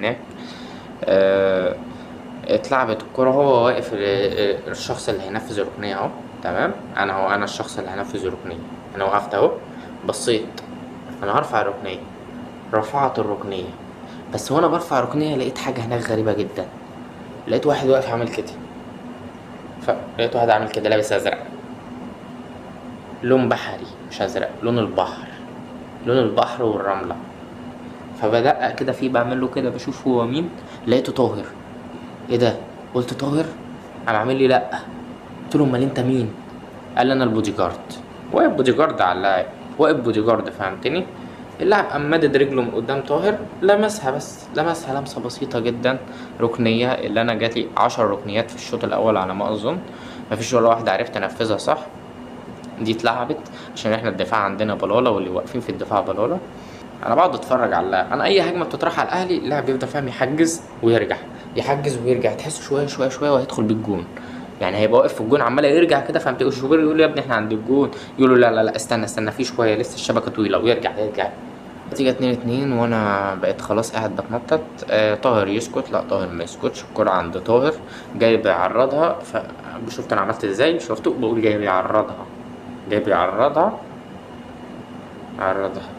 هناك. اتلعبت الكرة، هو واقف الشخص اللي هينفذ الركنية اهو، تمام. انا هو انا الشخص اللي هينفذ الركنية، انا وقفت اهو، بصيت انا هرفع الركنية، رفعت الركنية. بس وانا برفع الركنية لقيت حاجة هناك غريبة جدا، لقيت واحد واقف عامل كده، فلقيت واحد عامل كده لابس ازرق، لون بحري مش ازرق، لون البحر، لون البحر والرملة. فبدقق كده فيه، بعمل له كده بشوف هو مين، لقيته طاهر. ايه ده؟ قلت طاهر؟ قام عامل لي لا. قلت له امال انت مين؟ قال لي انا البودي جارد. واقف بودي جارد على اللاعب، واقف بودي جارد، فهمتني؟ اللاعب قام مادد رجله من قدام طاهر، لمسها بس، لمسها لمسه بسيطة جدا، ركنيه. اللي انا جاتلي 10 ركنيات في الشوط الاول على ما اظن، مفيش ولا واحدة عرفت انفذها صح. دي اتلعبت عشان احنا الدفاع عندنا بلاله، واللي واقفين في الدفاع بلاله. انا بقعد اتفرج على اللاعب، انا اي هجمة بتطرح على الاهلي اللاعب بيفضل فاهم يحجز ويرجع، يحجز ويرجع، تحسه شوية شوية شوية وهيدخل بالجون، يعني هيبقى واقف في الجون عمال يرجع كده، فهمت؟ الشوبير يقول له يا ابني احنا عند الجون، يقول له لا لا لا استنى استنى في شوية لسه الشبكة طويلة، ويرجع يرجع. نتيجة 2-2، وانا بقيت خلاص قاعد بتنطط. طاهر يسكت، لا طاهر ما يسكتش، الكرة عند طاهر جاي بيعرضها، فشفت انا عملت ازاي؟ شفته بقول جاي بيعرضها، جاي بيعرضها، عرضها.